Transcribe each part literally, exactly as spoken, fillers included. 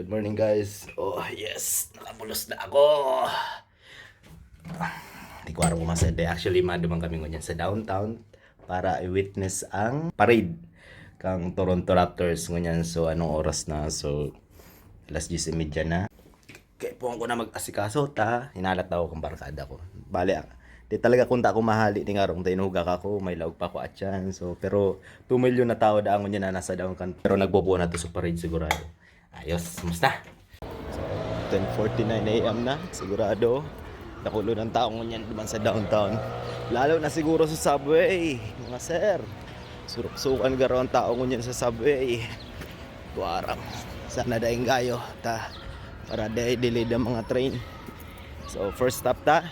Good morning, guys. Oh, yes. Nakabulos na ako. Di ko aram kung masa-, di, actually, maduman kami ngunyan sa downtown para i-witness ang parade kang Toronto Raptors ngunyan. So, anong oras na? So, alas diyes y media na. Kaipuhan ko na mag-asikaso, ta hinalat ako kang barkada ko. Bale, ah, di talaga kunta ako mahali ning arong ta inuhugak ako, may laog pa ako atyan. So, pero two milyon na tao daan ngunyan na nasa downtown. Pero nagboboha na to sa parade sigurado. Ayos, musta? So, ten forty-nine a m na, sigurado. Dakulo ng tao ngunyan duman sa downtown. Lalo na siguro sa subway, mga sir. Suruksukan garo ang tao ngunyan sa subway. Kuwarang. Sana daing gayo ta para di delayed ang mga train. So, first stop ta.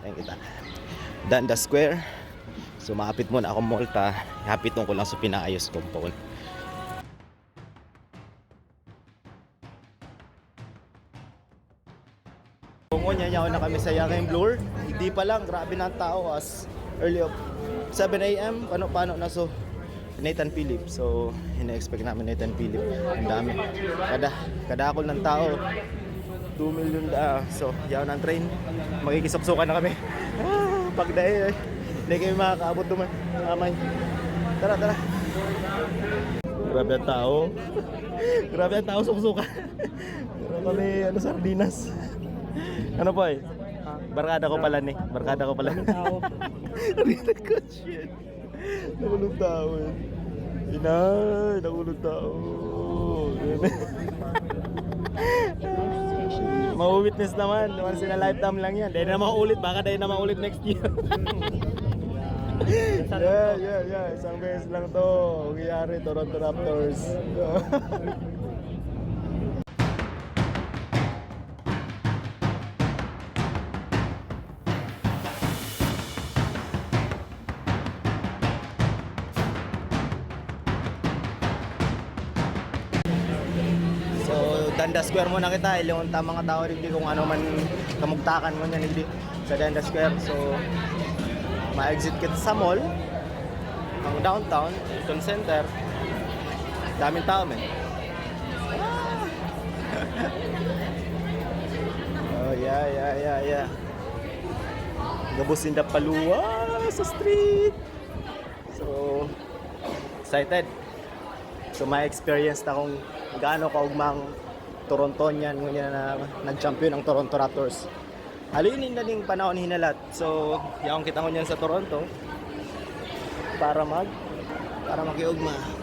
Saan kita? Dundas Square. So, maapit muna ako mall ta. Hapiton ko lang sa pinaayos compound. Kung ngunyan, yaon na kami sa Yangeng Bloor. Hindi pa lang, grabe na ang tao as early of seven a m. Pano-pano na, so, Nathan Philip. So, ina-expect namin Nathan Philip. Ang dami. Kada, kadakol ng tao. Two million da. So, yaon ang train. Makikisuksukan na kami. Ah, pagdai, eh. Hindi kami makakaabot duman. Amay. Tara, tara. Grabe ang tao. Grabe ang tao, suksukan. Pero kami, ano, sardinas. Ano po eh? Barkada ko pala ni. Barkada ko pala. Ang tao. Real good shit. Nakulong tao eh. Inay, nakulong tao. Mau-witness naman. Once in a lifetime lang yan. Dahil na maulit. Baka dahil na maulit next year. Yeah, yeah, yeah. Isang beses lang to. Nangyari, Toronto Raptors. So, Dundas Square muna kita. Ilong ta mga tao digdi kung ano man kamugtakan mo niyan, digdi sa Dundas Square. So, ma-exit kita sa mall, ang downtown, Hilton Center. Daming tao, man. Oh, yeah, yeah, yeah, yeah. Gabos ninda paluwas sa street. So, excited. So, ma-experience ta kung gaano kaugmang Torontonian ngunyan na nag-champion ang Toronto Raptors. Halin na ning panahon hinalat. So, yaon kita ngunyan sa Toronto para mag, para makiugma.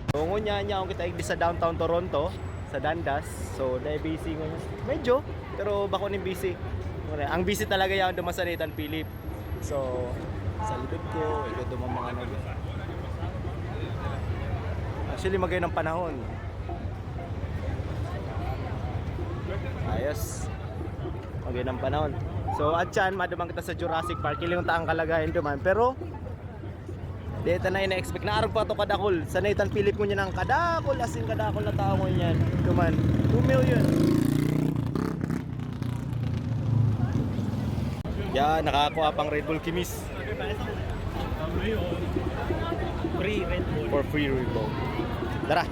So, ngunyan, yaon kita igdi sa downtown Toronto, sa Dundas. So, dai busy ngunyan. Medyo, pero bako ning busy. Ang busy talaga yaon duman sa Nathan Philip. So, sa likod ko, ito duman mga nag-, actually, magayon ang panahon. Ayos. Magayon ang panahon. So, atyan, maduman kita sa Jurassic Park. Hilingon ta ang kalagayan duman. Pero, di ta na ina-expect na arog pa to kadakol. Sa Nathan Philip ngunyan ang kadakol, as in kadakol na tao ngunyan. Duman, two million. Yan, nakakuha pang Red Bull Kimis. Free Red Bull. For free Red Bull. Tara.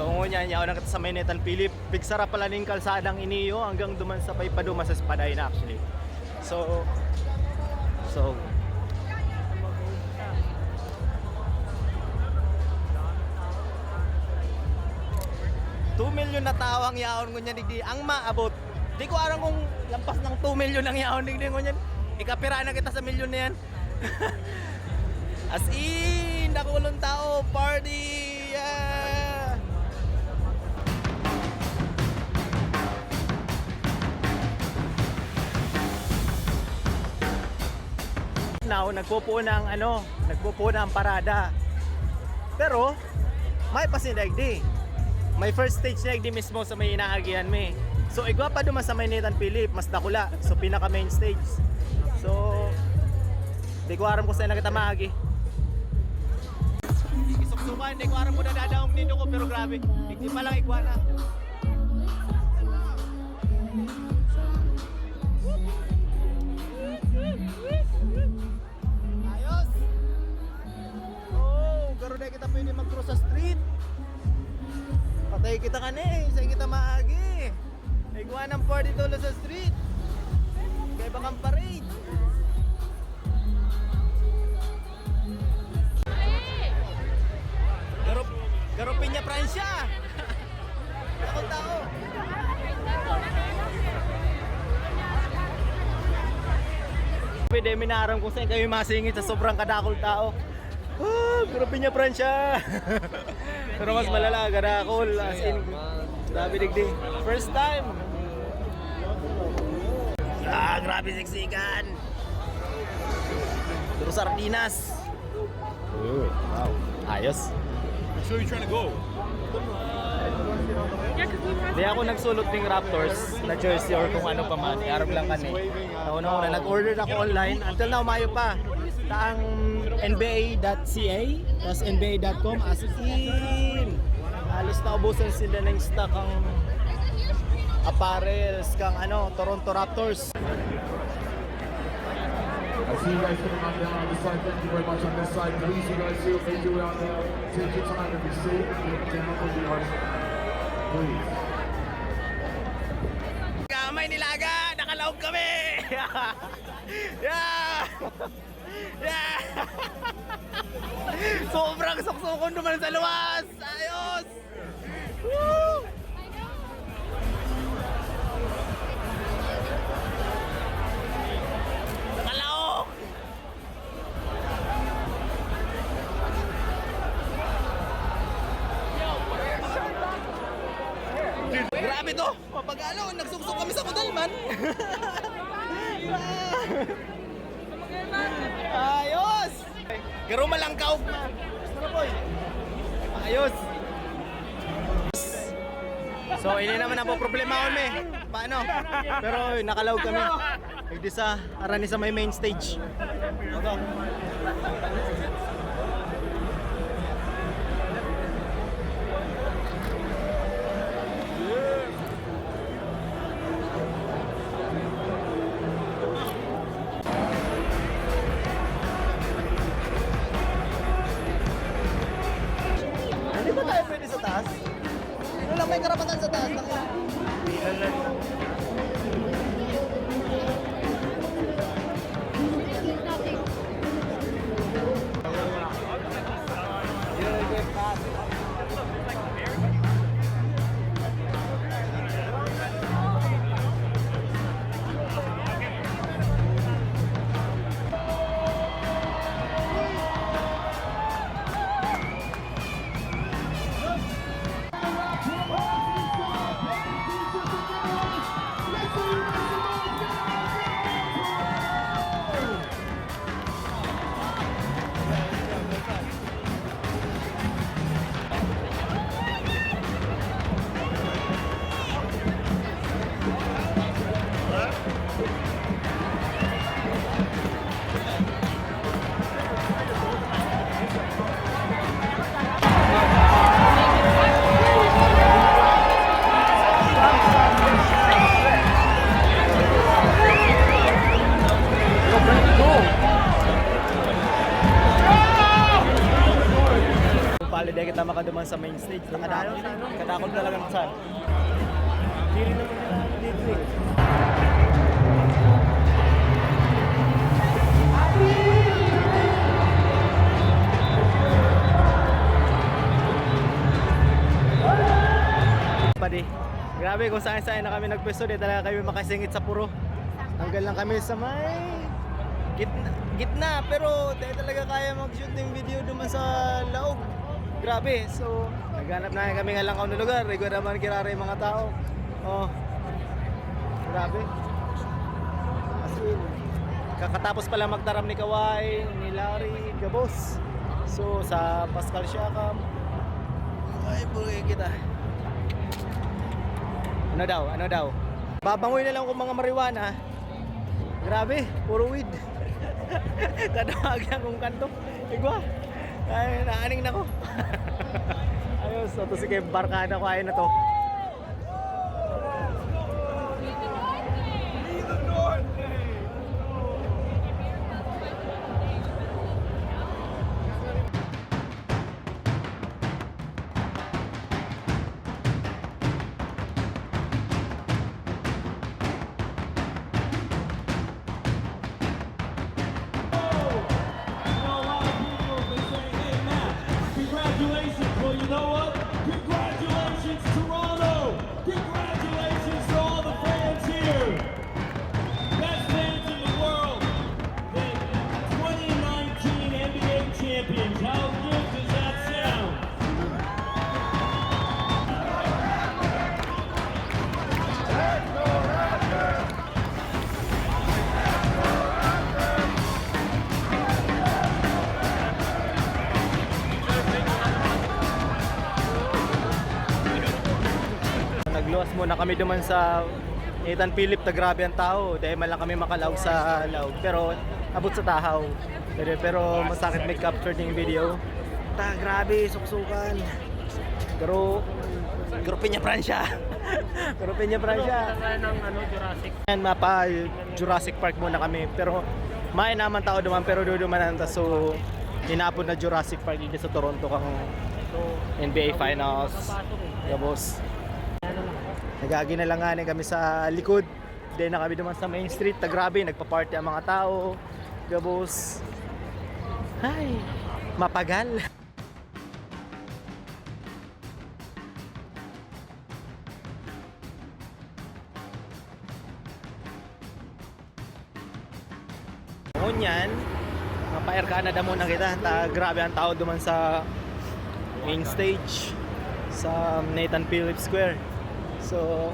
Oo, ngunyan, yaon na kita sa may Nathan Philip. Pigsara pala ning kalsadang ini, oh, hanggang duman sa paipaduma sa Spadina, actually. So, so, two million na tao ang yaon ngunyan digdi, ang maabot. Di ko aram kung lampas ng two million ang yaon digdi ngunyan. Ikapira na kita sa milyon na yan. As in, dakulon tao, party! Yeah! Now, nagpupuo na ang ano, nagpupuo na ang parada. Pero, may pa si Daigdi. May first stage na Daigdi mismo sa may inaagihan mi. So, igwa pa duman sa may Nathan Philip, mas dakula. So, pinaka main stage. So, di ko aram kung saan na kita maagi. Isuksukan, di ko aram kung nadadaong nindo ko, pero grabe. Di pa lang igwa na. Ayos! Oh, garo na kita pwede mag-cross sa street. Patay kita kani, sa kita maagi. Igwa ng party tolo sa street. Kaya bakang parade. Garo, Garo Piña Francia. Dakul tao. Pwede, minaram kung saan kami masingit sa sobrang kadakul tao. Ah, Garo Piña Francia. Pero mas malala, kadakul. As in, grabe digdi. First time. Ah, grabe siksikan. Pero sardinas. Ooh, wow. Ayos. So you're trying to go? Di ako nagsulot ning Raptors na jersey or kung ano pa man. Arog lang kani. Nauna-una, nag-order ako online. Until now, mayo pa. Ta ang N B A dot C A, tas N B A dot com, as in, halos naubusan sila ng stock ang apparels kang ano, Toronto Raptors. I see you guys coming on down on this side. Thank you very much on this side. Please, you guys, feel free to do it out there. Take your time and be safe. Get down with the artist. Please. Gamay nilaga! Nakalaog kami! Yeah! Yeah! Sobrang suksukon naman sa luwas! Ayos! Woo! Nakalaog! Grabe to! Papagalo, nagsuksok kami sa kudal man. Ayos! Garo malangkaw. Ayos! So, ini naman ang problema mi. Paano? Pero nakalaog kami. Igdi sa, arani sa may main stage. Hindi ba tayo pwede sa taas? Ano lang, may karapatan sa taas, tangina. Hindi kita makaduman sa main stage. Nakadakot, kadakot talaga sa. Diri naman nila dito eh. Padi. Grabe kung saan-saan na kami nagpwesto, di talaga kami makasingit sa puro. Tanggal lang kami sa may gitna, gitna, pero di talaga kaya mag-shoot ng video duman sa laog. Grabe, so naghanap na kami nga lang na lugar. Igwa naman kirara yung mga tao. Oh, grabe. As in, kakatapos pala magtaram ni Kawai, ni Larry, gabos. So, sa Pascal Siakam, ay, buhay kita. Ano daw? Ano daw? Babangoy na lang kung mga marijuana. Grabe, puro weed. Kadawag lang kung kanto. Igwa. Ay, naaning na ko. Ayos, so to si kay barkada ko, ayun na to. Congratulations. Well, you know what? Congratulations, Toronto. Congratulations to all the fans here. Best fans in the world. The twenty nineteen N B A champions. How good does that sound? Nagluwas muna kami duman sa Nathan Philip, ta grabe ang tao. Dahil man lang kami makalaog sa laog. Pero abot sa tahaw. Pero, pero masakit may capture ding video. Ta, grabe, suksukan. Pero, pero Peña Francia. Pero Peña Francia. Ng ano, Jurassic. Yan, mapa Jurassic Park muna kami. Pero may naman tao duman, pero dudumanan ta. So, hinapon na Jurassic Park dito sa Toronto kang N B A Finals. Gabos. Nagagi na lang nga kami sa likod. Di na kami duman sa main street. Ta grabe, nagpa-party ang mga tao. Gabos. Ay, mapagal. Ngunyan, mapa-Air Canada muna kita. Ta, grabe ang tao duman sa main stage sa Nathan Phillips Square. So,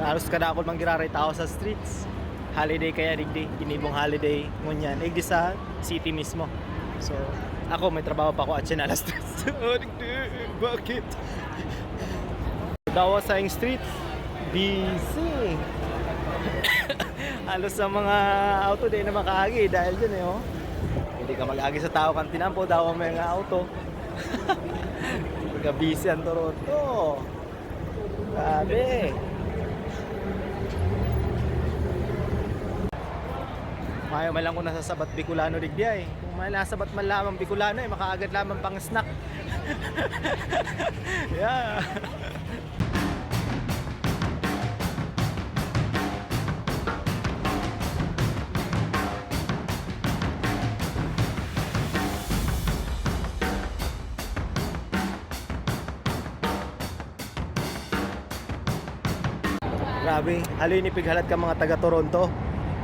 halos kadakol man giraray tao sa streets. Holiday kaya digdi, ginibong holiday ngunyan. Digdi sa city mismo. So, ako may trabaho pa ako at alas tres. Oh, digdi, bakit? Dawa sa street, busy. Halos sa mga auto, di na makaagi dahil dyan eh, oh. Hindi ka mag-agi sa tao kan tinampo, dawa may mga auto. Pagka busy ang Toronto. Grabe. Mayo man lang kung nasasabat Bicolano digdi ay. Kung may nasabat man lamang Bicolano ay, makaagad lamang pang snack. Yeah. Grabe, haloy ni pighalat ka mga taga Toronto.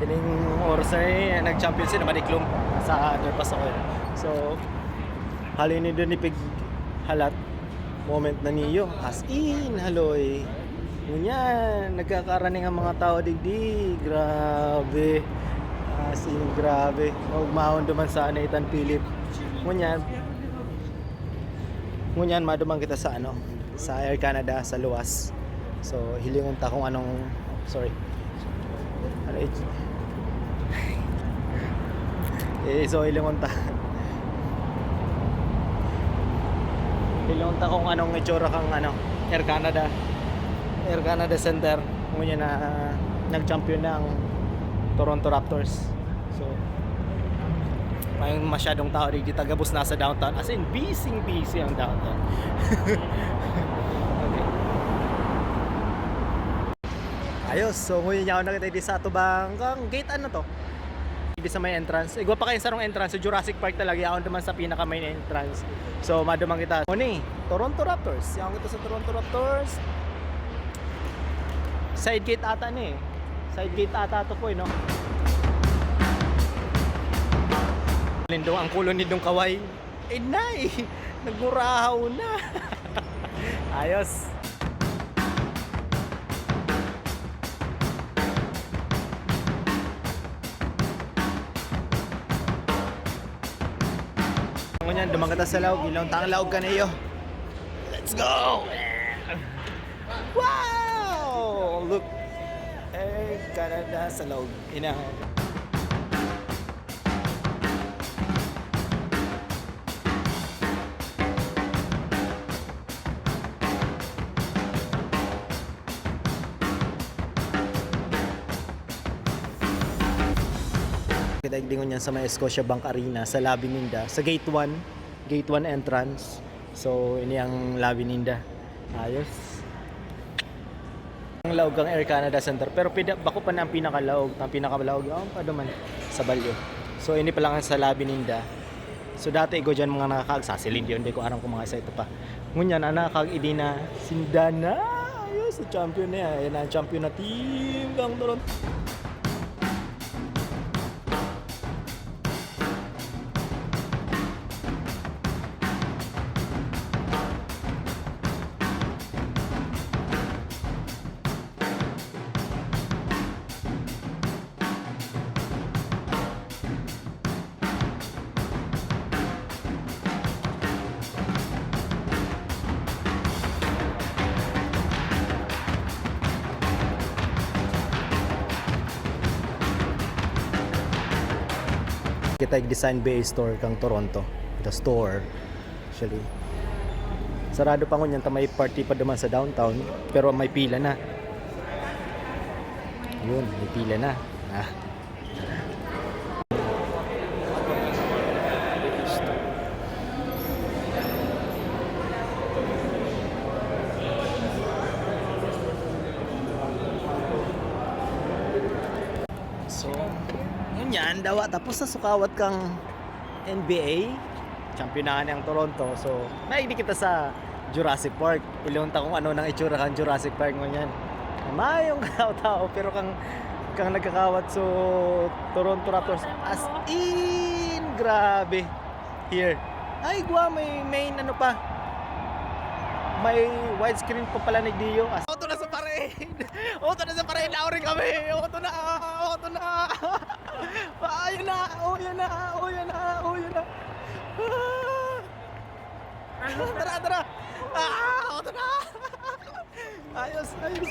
Ining oras na ni nag-champion sila, Maniklong sa underpass ako. So, haloy ni doon ni pighalat. Moment na niyo. As in, haloy. Ngunyan, nagkakaraning ang mga tao digdi. Grabe. As in, grabe. Maugmahon duman sa Nathan Philip. Ngunyan, ngunyan, maduman kita sa ano, sa Air Canada, sa luwas. So, hilingon ta kung anong, sorry. Ano it-, eh, so, hilingon ta. Hilingon ta kung anong itsura kang ano, Air Canada. Air Canada Center. Ngunyan na nag-champion na ang Toronto Raptors. So, May masyadong tao digdi, ta gabos na sa downtown. As in, busy-busy ang downtown. Okay. Ayos, so ngunyan yaon na kita di sa atubang kang gate, ano to? Di sa may entrance. Igwa pa kayo sa rong entrance, so Jurassic Park talaga, yaon duman sa pinaka main entrance. So, maduman kita. Uni, Toronto Raptors. Yaon kita sa Toronto Raptors. Side gate ata ni eh. Side gate ata to po eh, no? Lindong ang kulon ni Dong Kaway. Eh, nay! Nagmurahaw na! Ayos! Ngunyan, duman kita sa laog. Ilong tang laog ka na iyo. Let's go! Wow! Look! Eh, Canada sa laog. Ina. Kita igdingon yan sa may Scotiabank Arena, sa lobby ninda, sa gate one, gate one entrance. So, ini ang lobby ninda. Ayos. Ang laog kang Air Canada Center, pero pida, bako pa na ang pinakalaog, ang pinakalaog, yaon pa duman sa balyo. So, ini pa lang sa lobby ninda. So, dati igwa dyan mga nakakaag, sa Celine Dion, di ko aram kung mga isa ito pa. Ngunyan, ang nakakaag, idi na, sinda na. Ayos, sa champion na yan. Ayan na ang champion na team, kang Toronto. Kita yung Design Bay Store kang Toronto. The store. Actually, sarado pa ngunyan ta may party pa duman sa downtown, pero may pila na. Yun, may pila na. Ah. So, ngunyan, dawa tapos na sukawat kang N B A, champion na ni ang Toronto. So, naigdi kita sa Jurassic Park. Ilong ta kung ano nang itsura kan Jurassic Park ngunyan. Mayong katao-tao, pero kang, kang nagkakawat so Toronto Raptors, as in, grabe. Here. Ay, gwa, may main ano pa. May widescreen pa pala ni Dio. As- Auto na sa parade! Auto na sa parade! Naon rin kami! Auto na! Auto na! Ah, yun na! Oh, yun na! Oh, yun na! Oh, yun na! Ah! Tara, tara! Ah! Auto na! Ayos, ayos!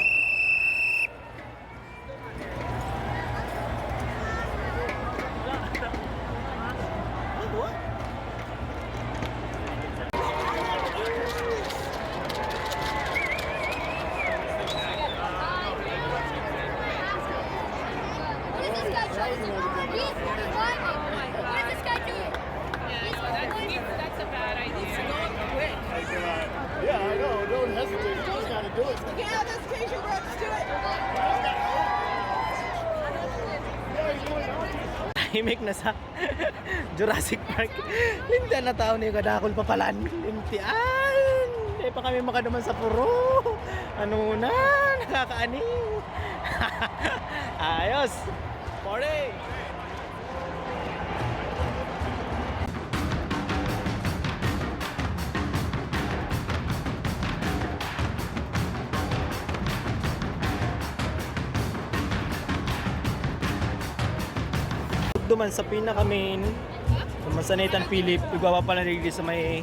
What is this guy trying to do? What is this guy doing? He's going. That's a bad idea. He's going quick. Yeah, I know. Don't hesitate. You just gotta do it. Look at how this Cajun bro just do it. Tahimik na sa Jurassic Park. Linda na tao niyo kadakol pa palan. Lintian. Di pa kami makaduman sa puro. Ano na? Nakakaaning. Ayos. Party! Duman sa pinaka-main, duman sa Nathan Philip, igwa pa pala digdi sa may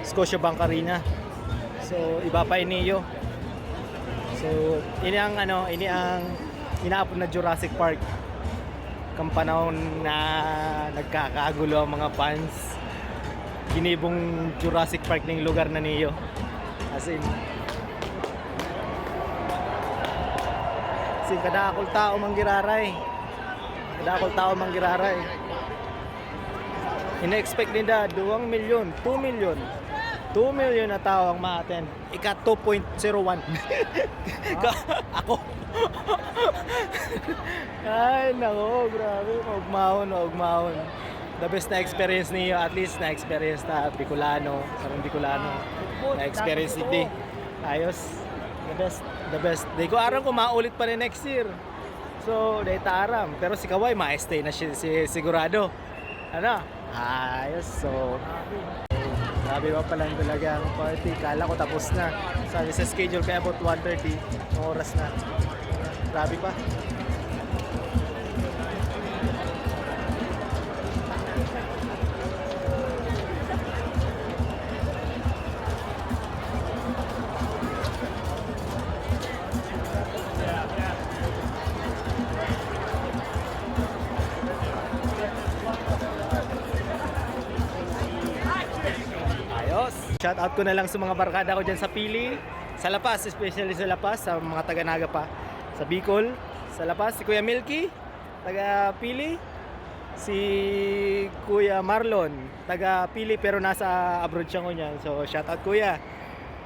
Scotiabank Arena. So, iba pa iniyo. So, ini ang ano, ini ang inaapod na Jurassic Park. Kang panahon na nagkakagulo ang mga fans, ginibong Jurassic Park ning lugar na niyo. As in, as in, kadakol tao manggiraray. Kadakol tao manggiraray. Ina-expect ninda, duwang milyon, two milyon. Two milyon na tao ang ma-attend. Ika two point zero one. Ka-, ako. Ay, nako, grabe. Maugmahon, maugmahon. The best na experience niyo, at least na-experience ta, Bicolano, sarong Bicolano. Na-experience digdi. Ayos. The best, the best. Di ko aram kung maulit pa rin next year. So, di ta aram. Pero si Kawai, ma-stay na si, si, sigurado. Ano? Ayos. So, grabe pa pala talaga ang party. Kala ko tapos na. Sabi sa schedule kaya about one thirty. Ang oras na. Grabe pa. Ayos. Shout out ko na lang sa mga barkada ko dyan sa Pili, sa La Paz, especially sa La Paz, sa mga taga Naga pa, sa Bicol, sa La Paz, si Kuya Milky, taga Pili, si Kuya Marlon, taga Pili pero nasa abroad siya ngunyan. So, shout out, Kuya.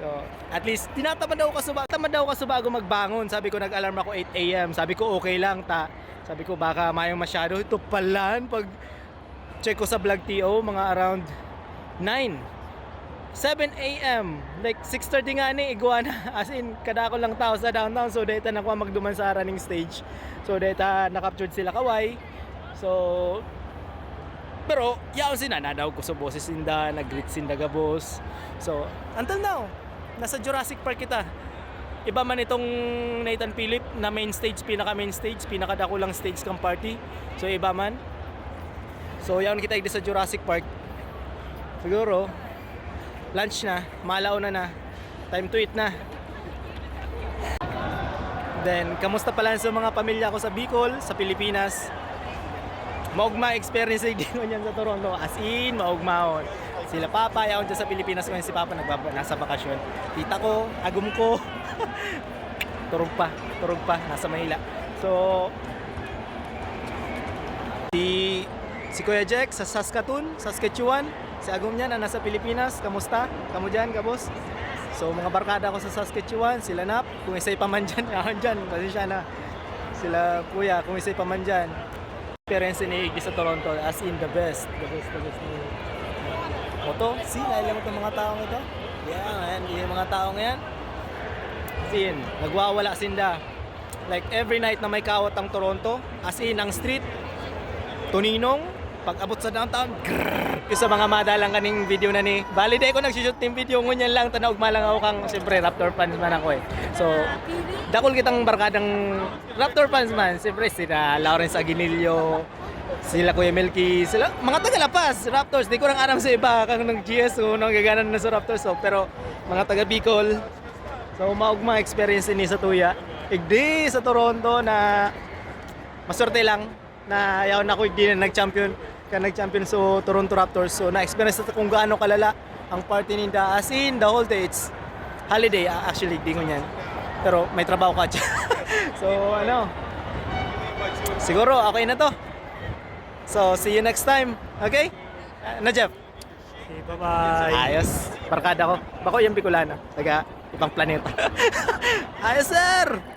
So, at least, tinatamad ako kasuba-, tamad ako kasubago magbangon. Sabi ko, nag-alarm ako eight a m. Sabi ko, okay lang, ta. Sabi ko, baka mayong masyado. Ito palan, pag check ko sa Vlog T O, mga around nine. Seven a m. Like, six thirty nga ni, igwa na. As in, kadako lang tao sa downtown. So, dahil na ako magduman sa running stage. So, dahil na-captured sila Kawai. So, pero, yaon sina, nadawag ko sa boses sinda, nag-greet sinda gabos. So, until now, nasa Jurassic Park kita. Iba man itong Nathan Philip na main stage, pinaka main stage, pinakadako lang stage kang party. So, iba man. So, yaon kita igdi sa Jurassic Park. Siguro, lunch na, maalaw na na. Time to eat na. Then, kamusta pala sa mga pamilya ko sa Bicol, sa Pilipinas? Maugma experience sa igdi ngunyan sa Toronto. As in, maugmaon. Sila Papa, yaon dyan sa Pilipinas ngayon si Papa, nagbaba-, nasa bakasyon. Tita ko, agom ko, turog pa, turog pa, nasa Manila. So, si, si Kuya Jack sa Saskatoon, Saskatchewan, si agom niya na nasa Pilipinas. Kamusta? Kamo dyan, kabos? So, mga barkada ko sa Saskatchewan, sila Nap, kung isay pa man dyan, yaon dyan, pasensya na. Sila Kuya, kung isay pa man dyan. Experience ni igdi sa Toronto, as in the best, the best, the best ni. Oto, si, nailang itong mga taong ito. Yeah, man, yung mga taong yan. As in, nagwawala sinda. Like, every night na may kawat ang Toronto, as in, ang street, tuninong, pag abot sa downtown, grrrr. Yung sa mga madalang kaning video na ni, bali, di ko nag-shoot yung video, ngunyan lang, tanaog malang ako kang, siyempre, Raptor fans man ako eh. So, dakol kitang barkadang Raptor fans man, siyempre sila Lawrence Aguinillo, sila Kuya Melky, sila mga taga La Paz, Raptors. Di ko lang aram sa iba, kang nag-G S o nanggaganan na sa Raptors. So, pero mga taga Bicol. So, maugma experience ini sa tuya. Igdi sa Toronto na maswerte lang na yaon ako igdi na nag-champion. Ka nag-champion sa Toronto Raptors. So, na-experience ko kung gaano kalala ang party ninda. As in, the whole day, it's holiday, ah, actually, di ngunyan. Pero may trabaho ka dyan. So, ano, siguro, okay na to. So, see you next time. Okay? Ah, na, Jeff? Okay, bye-bye. Ayos. Barkada ko. Bako yung Bicolano. Taga ibang planeta. Ayos, sir!